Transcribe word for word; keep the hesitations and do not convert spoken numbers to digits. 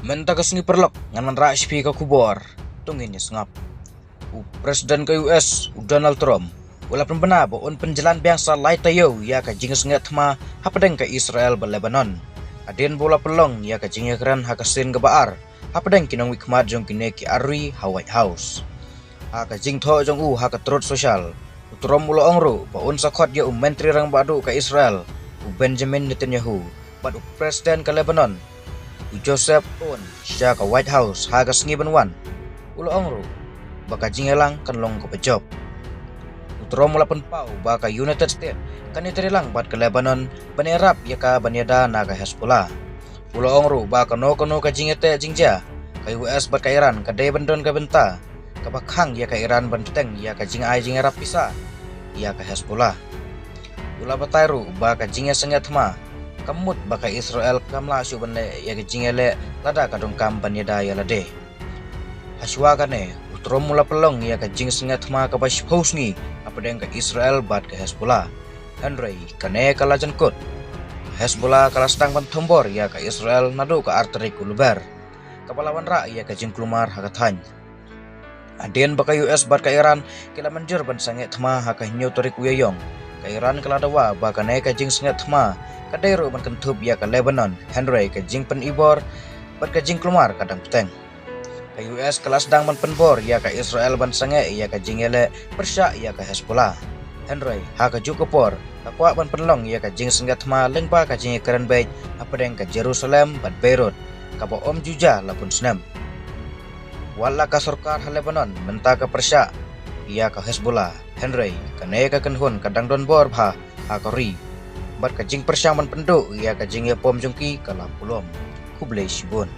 Mynta ka sngi paralok ngan wanrah sha phi ka khubor. To ngin ïa sngap. U President ka U S, u Donald Trump, u la pynbna ba un pynjlan biang sa lai taïew ïa ka jingsngewthma hapdeng ka Israel bad Lebanon, hadien ba u la pynlong ïa ka jingïakren ha ka sien kaba ar hapdeng ki nongmihkhmat jong kine ki ar ri ha White House. Ha ka jingthoh jong u ha ka Truth Social, u Trump u la ong ruh ba un sa khot ïa u Myntri Rangbah Duh ka Israel, u Benjamin Netanyahu, bad u President ka Lebanon, u Joseph Aoun, sha ka White House ha ka sngi ban wan. U la ong ruh ba ka jingïalang kan long kaba jop. U Trump u la pynpaw ba ka United States kan ïatreilang bad ka Lebanon ban ïarap ïa ka ban ïada na ka Hezbollah. U la ong ruh ba kano kano ka jingïateh jingjia ka U S bad ka Iran ka dei ban don ka bynta kaba khang ïa ka Iran ban bteng ïa ka jingai jingïarap pisa ïa ka Hezbollah. U la batai ruh ba ka jingïasngewthma ka mut ba ka Israel kam lah shuh ban leh ïa ka jingïaleh lada ka donkam ban ïada ïa lade. Hashwa kane, u Trump u la pynlong ïa ka jingsngewthma kaba shiphew sngi hapdeng ka Israel bad ka Hezbollah. Hynrei kane ka la jangkut. Hezbollah ka la sdang ban thombor ïa ka Israel naduh ka ar tarik u Lber, kaba la wanrah ïa ka jingkulmar ha ka thaiñ. Hadien ba ka U S bad ka Iran ki la mynjur ban sngewthma ha ka hynñiew tarik u Ïaïong, ka Iran ka la dawa ba kane ka jingsngewthma ka dei ruh ban kynthup ïa ka Lebanon, hynrei ka jingpynibor bad ka jingkulmar ka dang bteng. Ka U S ka la sdang ban pynbor ïa ka Israel ban sangeh ïa ka jingïaleh pyrshah ïa ka Hezbollah. Hynrei ha kajuh ka por ka kwah ban pynlong ïa ka jingsngewthma lyngba ka jingïakren beit hapdeng ka Jerusalem bad Beirut, kaba ym ju jia la bun snem. Wat la ka sorkar ha Lebanon mynta ka pyrshah ïa ka Hezbollah, hynrei kane ka kynhun ka dang don bor bha ha ka ri, bad ka jingpyrshang ban pynduh ïa ka jingïapom jong ki ka la pulom. Khublei shibun.